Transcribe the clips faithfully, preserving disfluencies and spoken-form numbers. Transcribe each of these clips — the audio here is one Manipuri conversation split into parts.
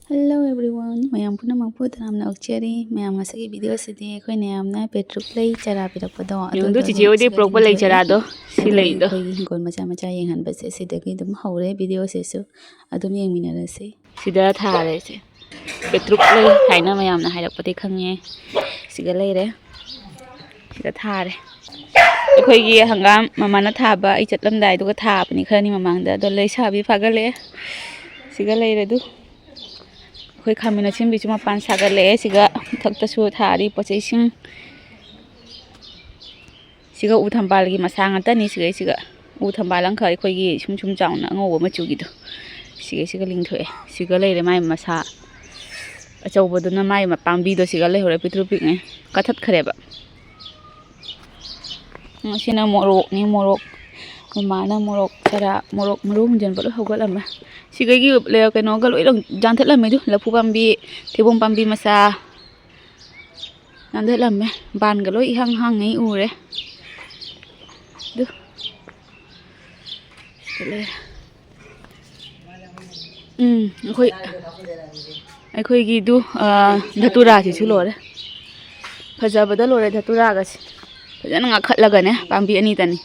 Hello everyone, ꯃꯌꯥꯝ ꯄꯨꯝꯅꯃꯛꯄꯨ ꯇꯔꯥꯝꯅ ꯑꯣꯛꯆꯔꯤ꯫ ꯃꯌꯥꯝ, ꯉꯁꯤꯒꯤ ꯚꯤꯗꯤꯑꯣꯁꯤꯗꯤ ꯑꯩꯈꯣꯏꯅ ꯌꯥꯝꯅ ꯄꯦꯇ꯭ꯔꯨꯛ ꯂꯩ ꯆꯔꯥ ꯄꯤꯔꯛꯄꯗꯣ, ꯌꯦꯡꯉꯨꯗꯣ, ꯑꯗꯨꯗꯣ ꯆꯤꯆꯦ ꯍꯣꯏꯗꯩ ꯁꯤꯒ ꯄꯨꯔꯛꯄ ꯂꯩ ꯂꯤꯡꯊꯣꯛꯑꯦ꯫ ꯆꯔꯥꯗꯣ, ꯁꯤ ꯂꯩꯗꯣ꯫ ꯑꯩꯈꯣꯏꯒꯤ ꯍꯤꯡꯒꯣꯜ ꯃꯆꯥ ꯃꯆꯥ ꯌꯦꯡꯍꯟꯕꯁꯦ ꯁꯤꯗꯒꯤ ꯑꯗꯨꯝ ꯍꯧꯔꯦ꯫ ꯚꯤꯗꯤꯑꯣꯁꯤꯁꯨ ꯑꯗꯨꯝ ꯌꯦꯡꯃꯤꯟꯅꯔꯁꯤ꯫ ꯁꯤꯗ ꯊꯥꯔꯦ ꯁꯦ꯫ ꯄꯦꯇ꯭ꯔꯨꯛ ꯂꯩ ꯍꯥꯏꯅ ꯃꯌꯥꯝꯅ ꯍꯥꯏꯔꯛꯄꯗꯤ ꯈꯪꯉꯦ꯫ ꯁꯤꯒ ꯂꯩꯔꯦ꯫ ꯁꯤꯗ ꯊꯥꯔꯦ꯫ ꯑꯩꯈꯣꯏꯒꯤ ꯍꯪꯒꯥꯝ ꯃꯃꯥꯅ ꯊꯥꯕ, ꯑꯩ ꯆꯠꯂꯝꯗꯥꯏꯗꯨꯒ ꯊꯥꯕꯅꯤ ꯈꯔꯅꯤ ꯃꯃꯥꯡꯗ꯫ ꯑꯗꯣ ꯂꯩꯁꯥꯕꯤ ꯐꯥꯒꯠꯂꯛꯑꯦ꯫ ꯁꯤꯒ ꯂꯩꯔꯦ ꯑꯗꯨ꯫ ꯑꯩꯈꯣꯏ ꯈꯥꯃꯦꯟ ꯑꯁꯤꯟꯕꯤꯁꯨ ꯃꯄꯥꯟ ꯁꯥꯒꯠꯂꯛꯑꯦ꯫ ꯁꯤꯒ ꯃꯊꯛꯇꯁꯨ ꯊꯥꯔꯤ ꯄꯣꯠ ꯆꯩꯁꯤꯡ꯫ ꯁꯤꯒ ꯎ ꯊꯝꯕꯥꯜꯒꯤ ꯃꯁꯥ ꯉꯥꯛꯇꯅꯤ꯫ ꯁꯤꯒꯩꯁꯤꯒ ꯎ ꯊꯝꯕꯥꯜ ꯑꯃꯈꯛ ꯑꯩꯈꯣꯏꯒꯤ ꯁꯨꯝ ꯁꯨꯝ ꯆꯥꯎꯅ ꯑꯉꯧꯕ ꯃꯆꯨꯒꯤꯗꯣ, ꯁꯤꯒꯩꯁꯤꯒ ꯂꯤꯡꯊꯣꯛꯑꯦ꯫ ꯁꯤꯒ ꯂꯩꯔꯦ ꯃꯥꯏ ꯃꯁꯥ ꯑꯆꯧꯕꯗꯨꯅ, ꯃꯥꯏ ꯄꯥꯝꯕꯤꯗꯣ ꯁꯤꯒ ꯂꯩꯍꯧꯔꯦ, ꯄꯤꯛꯇ꯭ꯔꯨ ꯄꯤꯛꯉꯩ ꯀꯥꯊꯠꯈ꯭ꯔꯦꯕ꯫ ꯎꯝ, ꯁꯤꯅ ꯃꯣꯔꯣꯛꯅꯤ, ꯃꯣꯔꯣꯛ꯫ ꯃꯃꯥꯅ ꯃꯣꯔꯣꯛ ꯆꯔꯥ, ꯃꯣꯔꯣꯛ ꯃꯔꯨ ꯍꯨꯟꯖꯤꯟꯕ ꯂꯣꯏ ꯍꯧꯒꯠꯂꯝꯃꯦ꯫ ꯁꯤꯒꯩꯒꯤ ꯂꯩ-, ꯀꯩꯅꯣꯒ ꯂꯣꯏ ꯂꯪ-, ꯌꯥꯟꯊꯠꯂꯝꯃꯦ꯫ ꯑꯗꯨ ꯂꯐꯨ ꯄꯥꯝꯕꯤ, ꯊꯩꯕꯣꯡ ꯄꯥꯝꯕꯤ ꯃꯆꯥ ꯌꯥꯟꯊꯠꯂꯝꯃꯦ꯫ ꯕꯥꯟꯒ ꯂꯣꯏ ꯏꯍꯥꯡ ꯍꯥꯡꯉꯩ ꯎꯔꯦ꯫ ꯑꯗꯨ ꯁꯤꯗ ꯂꯩꯔꯦ꯫ ꯎꯝ, ꯑꯩꯈꯣꯏ, ꯑꯩꯈꯣꯏꯒꯤꯗꯨ, ꯑ, ꯙꯇꯨꯔꯥꯁꯤꯁꯨ ꯂꯣꯏꯔꯦ꯫ ꯐꯖꯕꯗ ꯂꯣꯏꯔꯦ ꯙꯇꯨꯔꯥꯒꯁꯦ꯫ ꯐꯖꯅ ꯉꯥꯛꯈꯠꯂꯒꯅꯦ, ꯄꯥꯝꯕꯤ ꯑꯅꯤꯗꯅꯤ꯫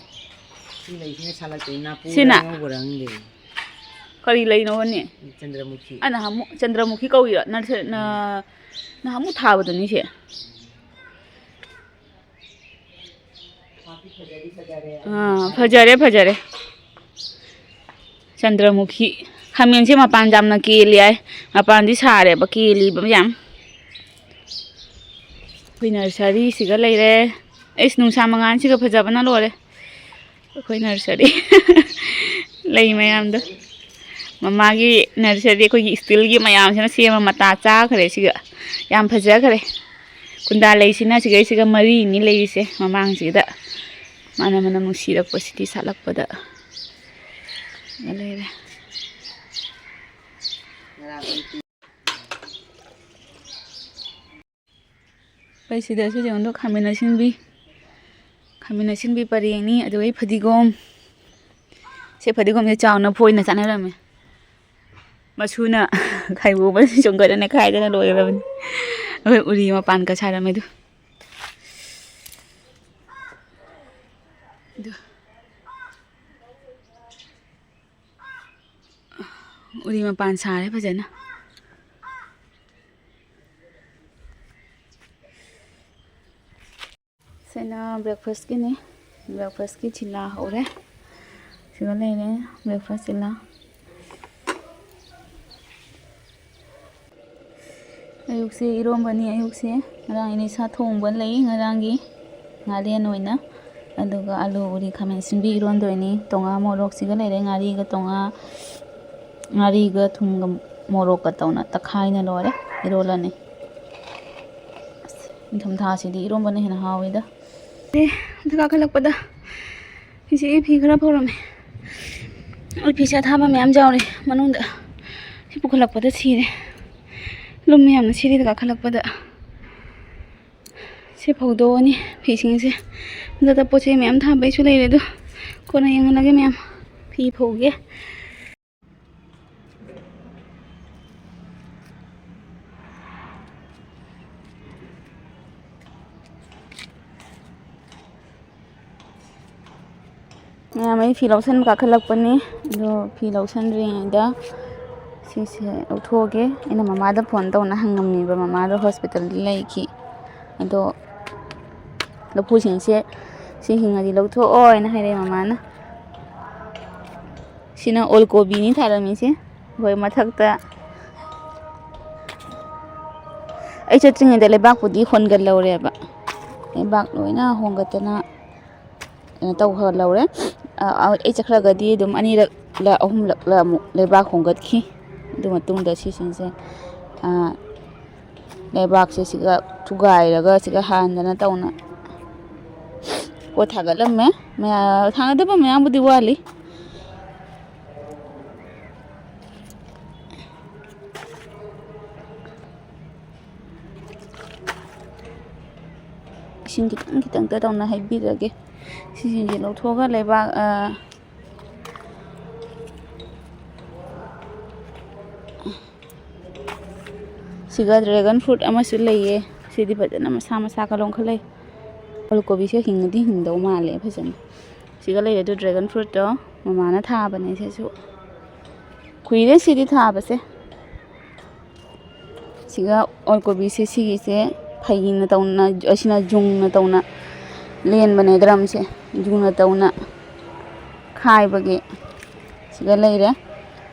ꯁꯤ ꯂꯩꯁꯤꯅ ꯁꯥꯠꯂꯛꯇꯣꯏ, ꯅꯥꯄꯨꯔ ꯁꯤꯅ? ꯑꯉꯧꯕꯔ ꯈꯪꯗꯦ꯫ ꯀꯔꯤ ꯂꯩꯅꯣꯅꯦ? ꯆꯟꯗ꯭ꯔꯃꯨꯈꯤ꯫ ꯑ, ꯅꯍꯥꯟꯃꯨꯛ ꯆꯟꯗ꯭ꯔꯃꯨꯈꯤ ꯀꯧꯏꯔꯣ? ꯅꯠꯇ꯭ꯔ-, ꯅ-, ꯅꯍꯥꯟꯃꯨꯛ ꯊꯥꯕꯗꯨꯅꯤ ꯁꯦ꯫ ꯑꯥ, ꯐꯖꯔꯦ, ꯐꯖꯔꯦ꯫ ꯆꯟꯗ꯭ꯔꯃꯨꯈꯤ꯫ ꯈꯥꯃꯦꯟꯁꯦ ꯃꯄꯥꯟ ꯌꯥꯝꯅ ꯀꯦꯜꯂꯤ ꯍꯥꯏ꯫ ꯃꯄꯥꯟꯗꯤ ꯁꯥꯔꯦꯕ, ꯀꯦꯜꯂꯤꯕ ꯌꯥꯝ꯫ ꯑꯩꯈꯣꯏ ꯅꯔꯁꯔꯤꯁꯤꯒ ꯂꯩꯔꯦ꯫ ꯑꯩꯁ, ꯅꯨꯡꯁꯥ ꯃꯉꯥꯜꯁꯤꯒ ꯐꯖꯕꯅ ꯂꯣꯏꯔꯦ꯫ ꯑꯩꯈꯣꯏ ꯅꯔꯁꯔꯤ꯫ ꯂꯩ ꯃꯌꯥꯝꯗꯣ꯫ ꯃꯃꯥꯒꯤ ꯅꯔꯁꯔꯤ ꯑꯩꯈꯣꯏꯒꯤ ꯏꯁꯇꯤꯜꯒꯤ ꯃꯌꯥꯝꯁꯤꯅ ꯁꯦꯝꯃ ꯃꯇꯥ ꯆꯥꯈ꯭ꯔꯦ ꯁꯤꯒ꯫ ꯌꯥꯝ ꯐꯖꯈ꯭ꯔꯦ꯫ ꯀꯨꯟꯗꯥ ꯂꯩꯁꯤꯅ ꯁꯤꯒꯩꯁꯤꯒ ꯃꯔꯤꯅꯤ ꯂꯩꯔꯤꯁꯦ ꯃꯃꯥꯡꯁꯤꯗ꯫ ꯃꯥꯅ ꯃꯅꯝ ꯅꯨꯡꯁꯤꯔꯛꯄꯁꯤꯗꯤ ꯁꯥꯠꯂꯛꯄꯗ꯫ ꯂꯩꯔꯦ꯫ ꯑꯩꯈꯣꯏ ꯁꯤꯗꯁꯨ ꯌꯦꯡꯉꯨꯗꯣ, ꯈꯥꯃꯦꯟ ꯑꯁꯤꯟꯕꯤ, ꯈꯥꯃꯦꯟ ꯑꯁꯤꯟꯕꯤ ꯄꯔꯦꯡꯅꯤ, ꯑꯗꯨꯒ ꯐꯗꯤꯒꯣꯝ꯫ ꯁꯦ ꯐꯗꯤꯒꯣꯝꯁꯦ ꯆꯥꯎꯅ ꯐꯣꯏꯅ ꯆꯥꯅꯔꯝꯃꯦ꯫ ꯃꯁꯨꯅ ꯈꯥꯏꯕꯣꯛ ꯑꯃ ꯆꯣꯡꯈꯠꯅ ꯅꯦꯠꯈꯥꯏꯗꯅ ꯂꯣꯏꯔꯕꯅꯤ꯫ ꯑꯩꯈꯣꯏ ꯎꯔꯤ ꯃꯄꯥꯟꯒ ꯁꯥꯔꯝꯃꯦ ꯑꯗꯨ꯫ ꯑꯗꯨ ꯎꯔꯤ ꯃꯄꯥꯟ ꯁꯥꯔꯦ ꯐꯖꯅ꯫ ꯁꯤꯅ breakfastꯀꯤꯅꯤ꯫ Breakfastꯀꯤ ꯊꯤꯂꯥ ꯍꯧꯔꯦ꯫ ꯁꯤꯗ ꯂꯩꯔꯦ breakfast ꯊꯤꯂꯥ꯫ ꯑꯌꯨꯛꯁꯦ ꯏꯔꯣꯝꯕꯅꯤ꯫ ꯑꯌꯨꯛꯁꯦ ꯉꯔꯥꯡ ꯏꯅꯦ ꯁꯥ ꯊꯣꯡꯕ ꯂꯩ ꯉꯔꯥꯡꯒꯤ ꯉꯥꯔꯦꯟ ꯑꯣꯏꯅ, ꯑꯗꯨꯒ ꯑꯂꯨ ꯎꯔꯤ ꯈꯥꯃꯦꯟ ꯑꯁꯤꯟꯕꯤ ꯏꯔꯣꯟꯗꯣꯏꯅꯤ꯫ ꯇꯣꯉꯥ ꯃꯣꯔꯣꯛꯁꯤꯒ ꯂꯩꯔꯦ꯫ ꯉꯥꯔꯤꯒ ꯇꯣꯉꯥ, ꯉꯥꯔꯤꯒ ꯊꯨꯝꯒ ꯃꯣꯔꯣꯛꯀ ꯇꯧꯅ ꯇꯛꯈꯥꯏꯅ ꯂꯣꯏꯔꯦ, ꯏꯔꯣꯜꯂꯅꯤ꯫ ꯑꯁ, ꯅꯤꯡꯊꯝꯊꯥꯁꯤꯗꯤ ꯏꯔꯣꯝꯕꯅ ꯍꯦꯟꯅ ꯍꯥꯎꯋꯤꯗ꯫ ꯑꯦ, ꯑꯗꯨ ꯀꯥꯈꯠꯂꯛꯄꯗ ꯏꯆꯦꯒꯤ ꯐꯤ ꯈꯔ ꯐꯧꯔꯝꯃꯦ꯫ ꯑꯩ ꯐꯤꯁꯦ ꯑꯊꯥꯕ ꯃꯌꯥꯝ ꯌꯥꯎꯔꯤ ꯃꯅꯨꯡꯗ꯫ ꯁꯤ ꯄꯨꯈꯠꯂꯛꯄꯗ ꯁꯤꯔꯦ꯫ ꯂꯨꯝꯃꯤ ꯌꯥꯝꯅ ꯁꯤꯔꯤꯗ ꯀꯥꯈꯠꯂꯛꯄꯗ꯫ ꯁꯤ ꯐꯧꯗꯣꯛꯑꯅꯤ ꯐꯤꯁꯤꯡꯁꯦ꯫ ꯃꯊꯛꯇ ꯄꯣꯠ ꯆꯩ ꯃꯌꯥꯝ ꯊꯥꯕꯩꯁꯨ ꯂꯩꯔꯦ ꯑꯗꯣ ꯀꯣꯟꯅ ꯌꯦꯡꯍꯜꯂꯒꯦ ꯃꯌꯥꯝ꯫ ꯐꯤ ꯐꯧꯒꯦ꯫ ꯃꯌꯥꯝ, ꯑꯩ ꯐꯤ ꯂꯧꯁꯟꯕ ꯀꯥꯈꯠꯂꯛꯄꯅꯤ꯫ ꯑꯗꯣ ꯐꯤ ꯂꯧꯁꯟꯗ꯭ꯔꯤꯉꯩꯗ ꯁꯤꯁꯦ ꯂꯧꯊꯣꯛꯑꯒꯦ꯫ ꯑꯩꯅ ꯃꯃꯥꯗ ꯐꯣꯟ ꯇꯧꯅ ꯍꯪꯉꯝꯃꯤꯕ, ꯃꯃꯥꯗꯣ ꯍꯣꯁꯄꯤꯇꯥꯜꯗ ꯂꯩꯈꯤ꯫ ꯑꯗꯣ ꯂꯐꯨꯁꯤꯡꯁꯦ ꯁꯤ ꯍꯤꯡꯉꯗꯤ ꯂꯧꯊꯣꯛꯑꯣ ꯍꯥꯏꯅ ꯍꯥꯏꯔꯛꯑꯦ ꯃꯃꯥꯅ꯫ ꯁꯤꯅ ꯑꯣꯜ ꯀꯣꯕꯤꯅꯤ ꯊꯥꯔꯝꯃꯤꯁꯦ꯫ ꯑꯩꯈꯣꯏ ꯃꯊꯛꯇ ꯑꯩ ꯆꯠꯇ꯭ꯔꯤꯉꯩꯗ ꯂꯩꯕꯥꯛꯄꯨꯗꯤ ꯍꯣꯟꯒꯠꯍꯧꯔꯦꯕ꯫ ꯂꯩꯕꯥꯛ ꯂꯣꯏꯅ ꯍꯣꯟꯒꯠꯇꯅ ꯀꯩꯅꯣ ꯇꯧꯍꯜꯍꯧꯔꯦ꯫ ꯑ, ꯑ, ꯑꯩ ꯆꯠꯈ꯭ꯔꯒꯗꯤ ꯑꯗꯨꯝ ꯑꯅꯤꯔꯛꯂ ꯑꯍꯨꯝꯂꯛꯂ ꯑꯃꯨꯛ ꯂꯩꯕꯥꯛ ꯍꯣꯟꯒꯠꯈꯤ꯫ ꯑꯗꯨ ꯃꯇꯨꯡꯗ ꯁꯤꯁꯤꯡꯁꯦ, ꯑ, ꯂꯩꯕꯥꯛꯁꯦ ꯁꯤꯒ ꯊꯨꯒꯥꯏꯔꯒ ꯁꯤꯒ ꯍꯥꯟꯗꯅ ꯇꯧꯅ ꯄꯣꯠ ꯊꯥꯒꯠꯂꯝꯃꯦ꯫ ꯃꯌꯥ-, ꯊꯥꯒꯠꯇꯕ ꯃꯌꯥꯝꯕꯨꯗꯤ ꯋꯥꯠꯂꯤ꯫ ꯏꯁꯤꯡ ꯈꯤꯇꯪ ꯈꯤꯇꯪꯇ ꯇꯧꯅ ꯍꯩꯕꯤꯔꯒꯦ꯫ ꯁꯤꯁꯤꯡꯁꯦ ꯂꯧꯊꯣꯛꯑꯒ ꯂꯩꯕꯥꯛ, ꯑ, ꯁꯤꯒ dragon fruit ꯑꯃꯁꯨ ꯂꯩꯌꯦ꯫ ꯁꯤꯗꯤ ꯐꯖꯅ ꯃꯁꯥ ꯃꯁꯥ ꯀ ꯂꯣꯡꯈꯠꯂꯛꯏ꯫ ꯑꯣꯜ ꯀꯣꯕꯤꯁꯦ ꯍꯤꯡꯉꯗꯤ ꯍꯤꯡꯗꯧ ꯃꯥꯜꯂꯦ ꯐꯖꯅ꯫ ꯁꯤꯒ ꯂꯩꯔꯦ ꯑꯗꯨ dragon fruitꯇꯣ꯫ ꯃꯃꯥꯅ ꯊꯥꯕꯅꯦ ꯁꯤꯁꯨ꯫ ꯀꯨꯏꯔꯦ ꯁꯤꯗꯤ ꯊꯥꯕꯁꯦ꯫ ꯁꯤꯒ ꯑꯣꯜ ꯀꯣꯕꯤꯁꯦ, ꯁꯤꯒꯤꯁꯦ ꯐꯩꯅ ꯇꯧꯅ, ꯑꯁꯤꯅ ꯖꯨꯡꯅ ꯇꯧꯅ ꯂꯦꯟꯕꯅꯦ ꯗ꯭ꯔꯝꯁꯦ꯫ ꯖꯨꯡꯅ ꯇꯧꯅ ꯈꯥꯏꯕꯒꯤ ꯁꯤꯒ ꯂꯩꯔꯦ꯫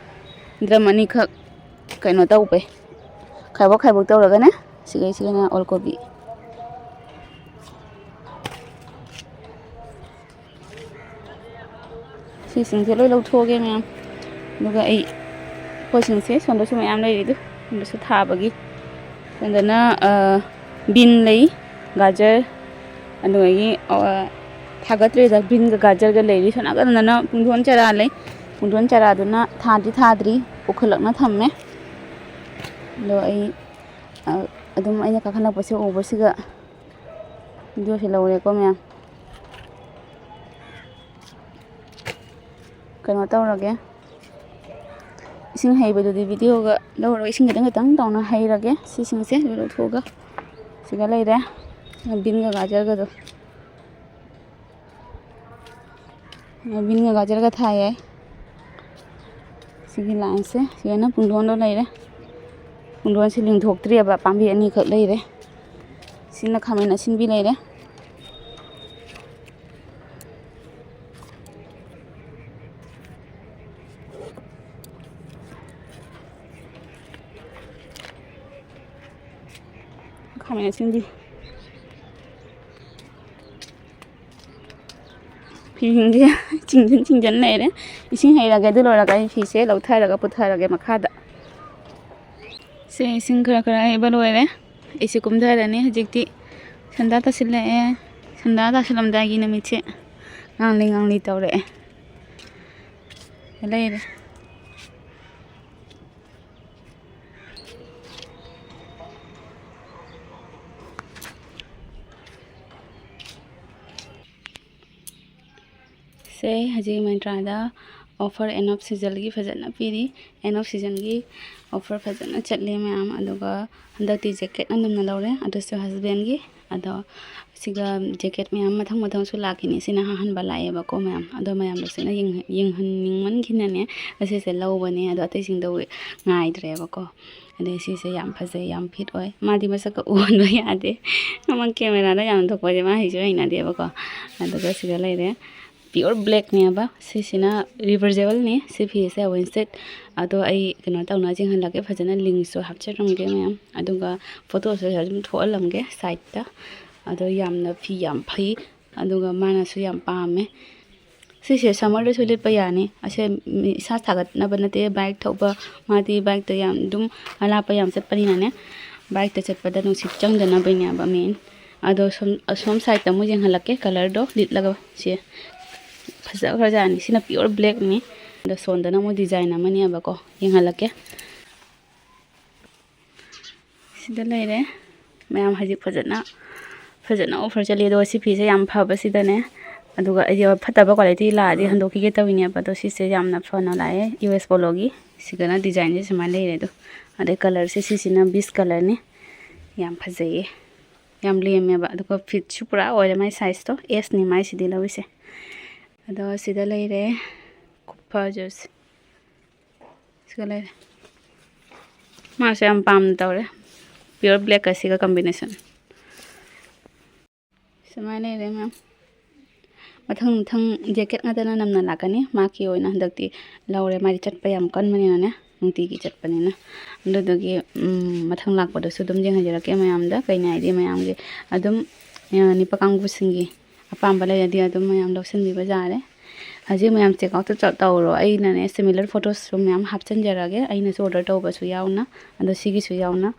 ꯗ꯭ꯔꯝ ꯑꯅꯤꯈꯛ ꯀꯩꯅꯣ ꯇꯧꯕꯩ, ꯈꯥꯏꯕꯣꯛ ꯈꯥꯏꯕꯣꯛ ꯇꯧꯔꯒꯅꯦ꯫ ꯁꯤꯒꯩꯁꯤꯒꯅ ꯑꯣꯜ ꯀꯣꯕꯤ꯫ ꯁꯤꯁꯤꯡꯁꯦ ꯂꯣꯏ ꯂꯧꯊꯣꯛꯑꯒꯦ ꯃꯌꯥꯝ꯫ ꯑꯗꯨꯒ ꯑꯩ ꯄꯣꯠꯁꯤꯡꯁꯦ ꯁꯣꯝꯗꯁꯨ ꯃꯌꯥꯝ ꯂꯩꯔꯤꯗꯨ, ꯁꯣꯝꯗꯁꯨ ꯊꯥꯕꯒꯤ꯫ ꯁꯣꯝꯗꯅ, ꯑ, ꯕꯤꯟ ꯂꯩ, ꯒꯥꯖꯔ, ꯑꯗꯨꯗꯒꯤ, ꯑ, ꯊꯥꯒꯠꯇ꯭ꯔꯦꯗ, ꯕꯤꯟꯒ ꯒꯥꯖꯔꯒ ꯂꯩꯔꯤ꯫ ꯁꯣꯝ ꯅꯥꯀꯟꯗꯅ ꯄꯨꯡꯗꯣꯟ ꯆꯔꯥ ꯂꯩ꯫ ꯄꯨꯡꯗꯣꯟ ꯆꯔꯥꯗꯨꯅ ꯊꯥꯗꯤ ꯊꯥꯗ꯭ꯔꯤ, ꯄꯨꯈꯠꯂꯛꯅ ꯊꯝꯃꯦ꯫ ꯑꯗꯣ ꯑꯩ, ꯑ, ꯑꯗꯨꯝ ꯑꯩꯅ ꯀꯥꯈꯠꯂꯛꯄꯁꯦ ꯎꯕꯁꯤꯒ videoꯁꯦ ꯂꯧꯔꯦꯀꯣ ꯃꯌꯥꯝ꯫ ꯀꯩꯅꯣ ꯇꯧꯔꯒꯦ, ꯏꯁꯤꯡ ꯍꯩꯕꯗꯨꯗꯤ videoꯒ ꯂꯧꯔꯒ ꯏꯁꯤꯡ ꯈꯤꯇꯪ ꯈꯤꯇꯪ ꯇꯧꯅ ꯍꯩꯔꯒꯦ꯫ ꯁꯤꯁꯤꯡꯁꯦ ꯂꯣꯏ ꯂꯧꯊꯣꯛꯑꯒ ꯁꯤꯒ ꯂꯩꯔꯦ, ꯕꯤꯟꯒ ꯒꯥꯖꯔꯒꯗꯣ꯫ ꯕꯤꯟꯒ ꯒꯥꯖꯔꯒ ꯊꯥꯏꯌꯦ꯫ ꯁꯤꯒꯤ lineꯁꯦ, ꯁꯤꯗꯅ ꯄꯨꯡꯗꯣꯟꯗꯣ ꯂꯩꯔꯦ꯫ ꯄꯨꯡꯗꯣꯟꯁꯤ ꯂꯤꯡꯊꯣꯛꯇ꯭ꯔꯤꯑꯕ, ꯄꯥꯝꯕꯤ ꯑꯅꯤꯈꯛ ꯂꯩꯔꯦ꯫ ꯁꯤꯅ ꯈꯥꯃꯦꯟ ꯑꯁꯤꯟꯕꯤ ꯂꯩꯔꯦ꯫ ꯈꯥꯃꯦꯟ ꯑꯁꯤꯟꯕꯤ꯫ ꯐꯤꯁꯤꯡꯁꯦ ꯆꯤꯡꯁꯤꯟ ꯆꯤꯡꯁꯤꯟ ꯂꯩꯔꯦ꯫ ꯏꯁꯤꯡ ꯍꯩꯔꯒꯦ, ꯑꯗꯨ ꯂꯣꯏꯔꯒ ꯑꯩ ꯐꯤꯁꯦ ꯂꯧꯊꯔꯒ ꯄꯨꯊꯔꯒꯦ ꯃꯈꯥꯗ꯫ ꯁꯦ, ꯏꯁꯤꯡ ꯈꯔ ꯈꯔ ꯍꯩꯕ ꯂꯣꯏꯔꯦ꯫ ꯑꯩꯁꯦ ꯀꯨꯝꯊꯔꯅꯤ ꯍꯧꯖꯤꯛꯇꯤ꯫ ꯁꯟꯗꯥ ꯇꯥꯁꯤꯜꯂꯛꯑꯦ꯫ ꯁꯟꯗꯥ ꯇꯥꯁꯤꯜꯂꯝꯗꯥꯏꯒꯤ ꯅꯨꯃꯤꯠꯁꯦ ꯉꯥꯡꯂꯤ ꯉꯥꯡꯂꯤ ꯇꯧꯔꯛꯑꯦ꯫ ꯂꯩꯔꯦ꯫ ꯁꯦ, ꯍꯧꯖꯤꯛ Myntraꯗ offer end of seasonꯒꯤ ꯐꯖꯅ ꯄꯤꯔꯤ꯫ End of seasonꯒꯤ ꯑꯣꯐꯔ ꯐꯖꯅ ꯆꯠꯂꯤ ꯃꯌꯥꯝ꯫ ꯑꯗꯨꯒ ꯍꯟꯗꯛꯇꯤ ꯖꯦꯀꯦꯠ ꯑꯗꯨꯝꯅ ꯂꯧꯔꯦ, ꯑꯗꯨꯁꯨ ꯍꯁꯕꯦꯟꯒꯤ꯫ ꯑꯗꯣ ꯁꯤꯒ ꯖꯦꯀꯦꯠ ꯃꯌꯥꯝ ꯃꯊꯪ ꯃꯊꯪꯁꯨ ꯂꯥꯛꯈꯤꯅꯤ, ꯁꯤꯅ ꯑꯍꯥꯟꯕ ꯂꯥꯛꯑꯦꯕꯀꯣ ꯃꯌꯥꯝ꯫ ꯑꯗꯣ ꯃꯌꯥꯝꯗꯁꯨ ꯑꯩꯅ ꯌꯦꯡꯍꯟ- ꯌꯦꯡꯍꯟꯅꯤꯡꯃꯟꯈꯤꯅꯅꯦ ꯑꯁꯤꯁꯦ ꯂꯧꯕꯅꯦ꯫ ꯑꯗꯣ ꯑꯇꯩꯁꯤꯡꯗꯣ ꯉꯥꯏꯗ꯭ꯔꯦꯕꯀꯣ꯫ ꯑꯗꯩ ꯁꯤꯁꯦ ꯌꯥꯝ ꯐꯖꯩ, ꯌꯥꯝ ꯐꯤꯠ ꯑꯣꯏ꯫ ꯃꯥꯗꯤ ꯃꯁꯛꯀ ꯎꯍꯟꯕ ꯌꯥꯗꯦ, ꯃꯃꯥꯡ ꯀꯦꯃꯦꯔꯥꯗ ꯌꯥꯝ ꯊꯣꯛꯄꯁꯦ ꯃꯥ ꯍꯩꯁꯨ ꯍꯩꯅꯗꯦꯕꯀꯣ꯫ ꯑꯗꯨꯒ ꯁꯤꯗ ꯂꯩꯔꯦ, ꯄꯤꯌꯣꯔ ꯕ꯭ꯂꯦꯛꯅꯦꯕ꯫ ꯁꯤꯁꯤꯅ ꯔꯤꯚꯔꯖꯦꯕꯜꯅꯤ ꯁꯤ ꯐꯤꯁꯦ, ꯋꯤꯟꯁꯦꯠ꯫ ꯑꯗꯣ ꯑꯩ ꯀꯩꯅꯣ ꯇꯧꯅ ꯆꯤꯡꯍꯜꯂꯛꯀꯦ, ꯐꯖꯅ ꯂꯤꯡꯁꯁꯨ ꯍꯥꯞꯆꯔꯝꯒꯦ ꯃꯌꯥꯝ꯫ ꯑꯗꯨꯒ ꯐꯣꯇꯣꯁꯨ ꯑꯗꯨꯝ ꯊꯣꯛꯍꯜꯂꯝꯒꯦ ꯁꯥꯏꯠꯇ꯫ ꯑꯗꯣ ꯌꯥꯝꯅ ꯐꯤ ꯌꯥꯝ ꯐꯩ, ꯑꯗꯨꯒ ꯃꯥꯅꯁꯨ ꯌꯥꯝ ꯄꯥꯝꯃꯦ꯫ ꯁꯤꯁꯦ ꯁꯝꯃꯔꯗꯁꯨ ꯂꯤꯠꯄ ꯌꯥꯅꯤ꯫ ꯑꯁꯦ ꯃꯤ ꯏꯁꯥ ꯁꯥꯒꯠꯅꯕ ꯅꯠꯇꯦ, ꯕꯥꯏꯛ ꯊꯧꯕ, ꯃꯥꯗꯤ ꯕꯥꯏꯛꯇ ꯌꯥꯝ ꯑꯗꯨꯝ ꯑꯂꯥꯞꯄ ꯌꯥꯝ ꯆꯠꯄꯅꯤꯅꯅꯦ, ꯕꯥꯏꯛꯇ ꯆꯠꯄꯗ ꯅꯨꯡꯁꯤꯠ ꯆꯪꯗꯅꯕꯅꯦꯕ ꯃꯦꯟ꯫ ꯑꯗꯣ ꯁꯣꯝ, ꯑꯁꯣꯝ ꯁꯥꯏꯠꯇ ꯑꯃꯨꯛ ꯌꯦꯡꯍꯜꯂꯛꯀꯦ ꯀꯂꯔꯗꯣ ꯂꯤꯠꯂꯒ꯫ ꯁꯦ ꯐꯖꯈ꯭ꯔꯖꯥꯠꯅꯤ꯫ ꯁꯤꯅ ꯄꯤꯌꯣꯔ ꯕ꯭ꯂꯦꯛꯅꯤ꯫ ꯑꯗꯣ ꯁꯣꯝꯗꯅ ꯑꯃꯨꯛ ꯗꯤꯖꯥꯏꯟ ꯑꯃꯅꯦꯕꯀꯣ, ꯌꯦꯡꯍꯜꯂꯛꯀꯦ꯫ ꯁꯤꯗ ꯂꯩꯔꯦ ꯃꯌꯥꯝ꯫ ꯍꯧꯖꯤꯛ ꯐꯖꯅ, ꯐꯖꯅ ꯑꯣꯐꯔ ꯆꯠꯂꯤ꯫ ꯑꯗꯣ ꯁꯤ ꯐꯤꯁꯦ ꯌꯥꯝ ꯐꯕꯁꯤꯗꯅꯦ, ꯑꯗꯨꯒ ꯑꯩꯗꯤ ꯐꯠꯇꯕ ꯀ꯭ꯋꯥꯂꯤꯇꯤ ꯂꯥꯛꯑꯗꯤ ꯍꯟꯗꯣꯛꯈꯤꯒꯦ ꯇꯧꯋꯤꯅꯦꯕ꯫ ꯑꯗꯣ ꯁꯤꯁꯦ ꯌꯥꯝꯅ ꯐꯅ ꯂꯥꯛꯑꯦ, ꯌꯨ ꯑꯦꯁ ꯄꯣꯂꯣꯒꯤ꯫ ꯁꯤꯗꯅ ꯗꯤꯖꯥꯏꯟꯁꯦ ꯁꯨꯃꯥꯏꯅ ꯂꯩꯔꯦ꯫ ꯑꯗꯣ ꯑꯗꯩ ꯀꯂꯔꯁꯦ ꯁꯤꯁꯤꯅ ꯕꯤꯁ ꯀꯂꯔꯅꯤ꯫ ꯌꯥꯝ ꯐꯖꯩꯌꯦ, ꯌꯥꯝ ꯂꯦꯝꯃꯦꯕ꯫ ꯑꯗꯨꯒ ꯐꯤꯠꯁꯨ ꯄꯨꯔꯥ ꯑꯣꯏꯔꯦ ꯃꯥꯏ ꯁꯥꯏꯖꯇꯣ, ꯑꯦꯁꯅꯤ ꯃꯥꯏꯁꯤꯗꯤ ꯂꯧꯔꯤꯁꯦ꯫ ꯑꯗꯣ ꯁꯤꯗ ꯂꯩꯔꯦ ꯈꯨꯐꯖꯁꯦ꯫ ꯁꯤꯒ ꯂꯩꯔꯦ꯫ ꯃꯥꯁꯨ ꯌꯥꯝ ꯄꯥꯝꯅ ꯇꯧꯔꯦ, ꯄꯤꯌꯣꯔ ꯕ꯭ꯂꯦꯛꯀ ꯁꯤꯒ ꯀꯝꯕꯤꯅꯦꯁꯟ꯫ ꯁꯨꯃꯥꯏꯅ ꯂꯩꯔꯦ ꯃꯌꯥꯝ꯫ ꯃꯊꯪ ꯃꯊꯪ ꯖꯦꯀꯦꯠ ꯉꯥꯛꯇꯅ ꯅꯝꯅ ꯂꯥꯛꯀꯅꯤ꯫ ꯃꯥꯒꯤ ꯑꯣꯏꯅ ꯍꯟꯗꯛꯇꯤ ꯂꯧꯔꯦ, ꯃꯥꯗꯤ ꯆꯠꯄ ꯌꯥꯝ ꯀꯟꯕꯅꯤꯅꯅꯦ, ꯅꯨꯡꯇꯤꯒꯤ ꯆꯠꯄꯅꯤꯅ꯫ ꯑꯗꯨꯗꯨꯒꯤ, ꯎꯝ, ꯃꯊꯪ ꯂꯥꯛꯄꯗꯁꯨ ꯑꯗꯨꯝ ꯌꯦꯡꯍꯟꯖꯔꯛꯀꯦ ꯃꯌꯥꯝꯗ꯫ ꯀꯩꯅꯣ ꯍꯥꯏꯗꯤ ꯃꯌꯥꯝꯒꯤ ꯑꯗꯨꯝ, ꯑ, ꯅꯨꯄꯥ ꯀꯥꯡꯕꯨꯁꯤꯡꯒꯤ ꯑꯄꯥꯝꯕ ꯂꯩꯔꯗꯤ ꯑꯗꯨꯝ ꯃꯌꯥꯝ ꯂꯧꯁꯤꯟꯕꯤꯕ ꯌꯥꯔꯦ꯫ ꯍꯧꯖꯤꯛ ꯃꯌꯥꯝ ꯆꯦꯛ ꯑꯥꯎꯠꯇꯨ ꯆ-, ꯇꯧꯔꯣ꯫ ꯑꯩꯅꯅꯦ similar photos ꯁꯨ ꯃꯌꯥꯝ ꯍꯥꯞꯆꯤꯟꯖꯔꯛꯑꯒꯦ꯫ ꯑꯩꯅꯁꯨ order ꯇꯧꯕꯁꯨ ꯌꯥꯎꯅ, ꯑꯗꯣ ꯁꯤꯒꯤꯁꯨ ꯌꯥꯎꯅ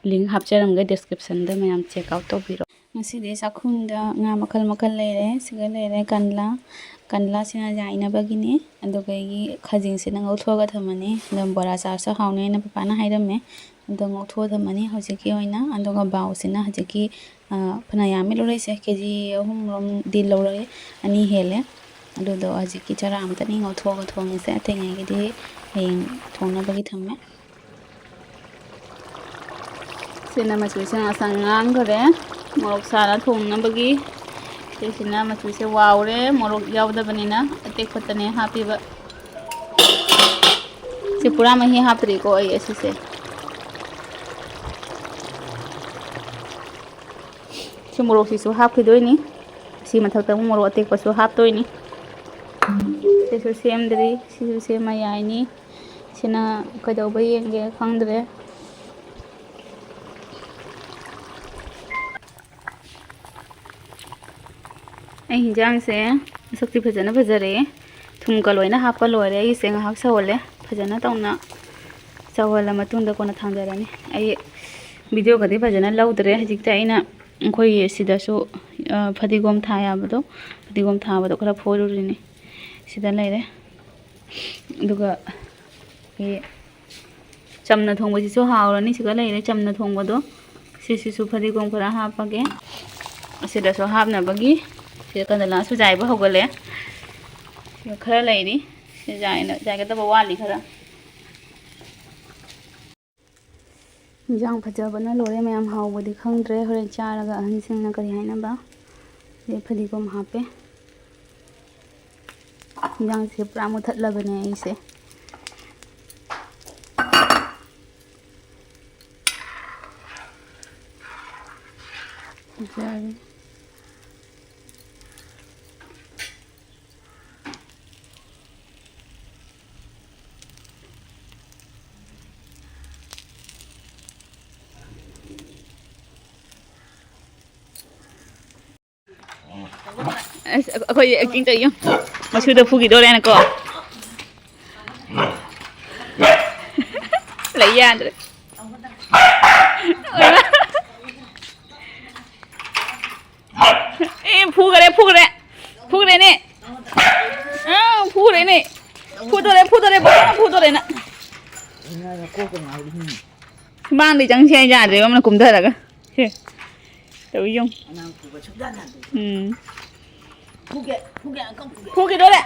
link ꯍꯥꯞꯆꯔꯝꯒꯦ description ꯗ, ꯃꯌꯥꯝ ꯆꯦꯛ ꯑꯥꯎꯠ ꯇꯧꯕꯤꯔꯣ꯫ ꯉꯁꯤꯗꯤ ꯆꯥꯛꯈꯨꯝꯗ ꯉꯥ ꯃꯈꯜ ꯃꯈꯜ ꯂꯩꯔꯦ꯫ ꯁꯤꯒ ꯂꯩꯔꯦ ꯀꯟꯂꯥ, ꯀꯟꯂꯥꯁꯤꯅ ꯌꯥꯏꯅꯕꯒꯤꯅꯤ꯫ ꯑꯗꯨꯒ ꯑꯩꯒꯤ ꯈꯥꯖꯤꯡꯁꯤꯅ ꯉꯧꯊꯣꯛꯑꯒ ꯊꯝꯃꯅꯤ꯫ ꯑꯗꯨꯝ ꯕꯣꯔꯥ ꯆꯥꯔꯁꯨ ꯍꯥꯎꯅꯤ ꯍꯥꯏꯅ ꯄꯄꯥꯅ ꯍꯥꯏꯔꯝꯃꯦ꯫ ꯑꯗꯣ ꯉꯧꯊꯣꯛꯑ ꯊꯝꯃꯅꯤ ꯍꯧꯖꯤꯛꯀꯤ ꯑꯣꯏꯅ꯫ ꯑꯗꯨꯒ ꯕꯥꯎꯁꯤꯅ ꯍꯧꯖꯤꯛꯀꯤ, ꯑ, ꯐꯅ ꯌꯥꯝꯃꯤ ꯂꯧꯔꯛꯏꯁꯦ, ꯀꯦ ꯖꯤ ꯑꯍꯨꯝꯔꯣꯝꯗꯤ ꯂꯧꯔꯛꯑꯦ, ꯑꯅꯤ ꯍꯦꯜꯂꯦ꯫ ꯑꯗꯨꯗꯣ ꯍꯧꯖꯤꯛꯀꯤ ꯆꯔꯥ ꯑꯃꯇꯅꯤ ꯉꯧꯊꯣꯛꯑꯒ ꯊꯣꯡꯉꯤꯁꯦ, ꯑꯇꯩꯉꯩꯒꯤꯗꯤ ꯍꯌꯦꯡ ꯊꯣꯡꯅꯕꯒꯤ ꯊꯝꯃꯦ꯫ ꯁꯤꯅ ꯃꯆꯨꯁꯦ ꯉꯁꯪ ꯉꯥꯡꯈ꯭ꯔꯦ, ꯃꯣꯔꯣꯛ ꯁꯥꯅ ꯊꯣꯡꯅꯕꯒꯤ꯫ ꯁꯤꯁꯤꯅ ꯃꯆꯨꯁꯦ ꯋꯥꯎꯔꯦ, ꯃꯣꯔꯣꯛ ꯌꯥꯎꯗꯕꯅꯤꯅ, ꯑꯇꯦꯛꯄꯇꯅꯦ ꯍꯥꯞꯄꯤꯕ꯫ ꯁꯤ ꯄꯨꯔꯥ ꯃꯍꯤ ꯍꯥꯞꯇ꯭ꯔꯤꯀꯣ ꯑꯩ ꯑꯁꯤꯁꯦ꯫ ꯁꯤ ꯃꯣꯔꯣꯛꯁꯤꯁꯨ ꯍꯥꯞꯈꯤꯗꯣꯏꯅꯤ꯫ ꯁꯤ ꯃꯊꯛꯇ ꯑꯃꯨꯛ ꯃꯣꯔꯣꯛ ꯑꯇꯦꯛꯄꯁꯨ ꯍꯥꯞꯇꯣꯏꯅꯤ꯫ ꯁꯤꯁꯨ ꯁꯦꯝꯗ꯭ꯔꯤ, ꯁꯤꯁꯨ ꯁꯦꯝꯃ ꯌꯥꯏꯅꯤ꯫ ꯁꯤꯅ ꯀꯩꯗꯧꯕ ꯌꯦꯡꯒꯦ ꯈꯪꯗ꯭ꯔꯦ꯫ ꯑꯩ ꯍꯤꯟꯖꯥꯡꯁꯦ ꯃꯁꯛꯇꯤ ꯐꯖꯅ ꯐꯖꯔꯦ꯫ ꯊꯨꯝꯒ ꯂꯣꯏꯅ ꯍꯥꯞꯄ ꯂꯣꯏꯔꯦ꯫ ꯑꯩꯁꯦ ꯉꯥꯏꯍꯥꯛ ꯁꯧꯍꯜꯂꯦ꯫ ꯐꯖꯅ ꯇꯧꯅ ꯁꯧꯍꯜꯂ ꯃꯇꯨꯡꯗ ꯀꯣꯟꯅ ꯊꯥꯡꯗꯔꯅꯤ꯫ ꯑꯩ ꯚꯤꯗꯤꯑꯣꯒꯗꯤ ꯐꯖꯅ ꯂꯧꯗ꯭ꯔꯦ꯫ ꯍꯧꯖꯤꯛꯇ ꯑꯩꯅ ꯑꯩꯈꯣꯏꯒꯤ ꯁꯤꯗꯁꯨ, ꯑ, ꯐꯗꯤꯒꯣꯝ ꯊꯥ ꯌꯥꯕꯗꯣ, ꯐꯗꯤꯒꯣꯝ ꯊꯥꯕꯗꯣ ꯈꯔ ꯐꯣꯏꯔꯨꯔꯤꯅꯤ꯫ ꯁꯤꯗ ꯂꯩꯔꯦ꯫ ꯑꯗꯨꯒ ꯑꯩꯈꯣꯏꯒꯤ ꯆꯝꯅ ꯊꯣꯡꯕꯁꯤꯁꯨ ꯍꯥꯎꯔꯅꯤ꯫ ꯁꯤꯒ ꯂꯩꯔꯦ ꯆꯝꯅ ꯊꯣꯡꯕꯗꯣ꯫ ꯁꯤꯁꯤꯁꯨ ꯐꯗꯤꯒꯣꯝ ꯈꯔ ꯍꯥꯞꯄꯒꯦ꯫ ꯑꯁꯤꯗꯁꯨ ꯍꯥꯞꯅꯕꯒꯤ ꯁꯤꯗ ꯀꯟꯗꯂꯥꯁꯨ ꯆꯥꯏꯕ ꯍꯧꯒꯠꯂꯦ꯫ ꯁꯤꯗ ꯈꯔ ꯂꯩꯔꯤ꯫ ꯁꯤ ꯆꯥꯏꯅ-, ꯆꯥꯏꯒꯗꯕ ꯋꯥꯠꯂꯤ ꯈꯔ꯫ ꯏꯟꯖꯥꯡ ꯐꯖꯕꯅ ꯂꯣꯏꯔꯦ ꯃꯌꯥꯝ, ꯍꯥꯎꯕꯗꯤ ꯈꯪꯗ꯭ꯔꯦ꯫ ꯍꯣꯔꯦꯟ ꯆꯥꯔꯒ ꯑꯍꯟꯁꯤꯡꯅ ꯀꯔꯤ ꯍꯥꯏꯅꯕ꯫ ꯑꯗꯩ ꯐꯗꯤꯒꯣꯝ ꯍꯥꯞꯄꯦ꯫ ꯏꯟꯖꯥꯡꯁꯦ ꯄꯨꯔꯥ ꯃꯨꯊꯠꯂꯕꯅꯦ ꯑꯩꯁꯦ꯫ ꯌꯥꯔꯦ꯫ ꯑꯁ, ꯑꯩꯈꯣꯏꯗꯤ acting ꯇꯧ ꯌꯦꯡꯉꯨ꯫ ꯃꯁꯨꯗ ꯐꯨꯈꯤꯗꯣꯔꯦꯅꯀꯣ꯫ ꯂꯩ ꯌꯥꯗ꯭ꯔꯦ꯫ ꯑꯦ, ꯐꯨꯈꯔꯦ, ꯐꯨꯈꯔꯦ꯫ ꯐꯨꯈꯔꯦꯅꯦ꯫ ꯑꯥ, ꯐꯨꯈꯔꯦꯅꯦ꯫ ꯐꯨꯗꯣꯔꯦ, ꯐꯨꯗꯣꯔꯦ, ꯐꯨꯗꯣꯔꯦ, ꯐꯨꯗꯣꯔꯦꯅ꯫ ꯁꯨꯃꯥꯡꯗꯩ ꯆꯪꯁꯤ ꯍꯥꯏ ꯌꯥꯗ꯭ꯔꯦꯕ, ꯑꯃꯅ ꯀꯨꯝꯊꯔꯒ꯫ ꯁꯦ꯫ ꯇꯧꯏ ꯌꯦꯡꯉꯨ꯫ ꯎꯝ꯫ ꯐꯨꯒꯦ, ꯐꯨꯒꯦ, ꯑꯪꯀ ꯐꯨꯒꯦ꯫ ꯐꯨꯈꯤꯗꯣꯔꯦ꯫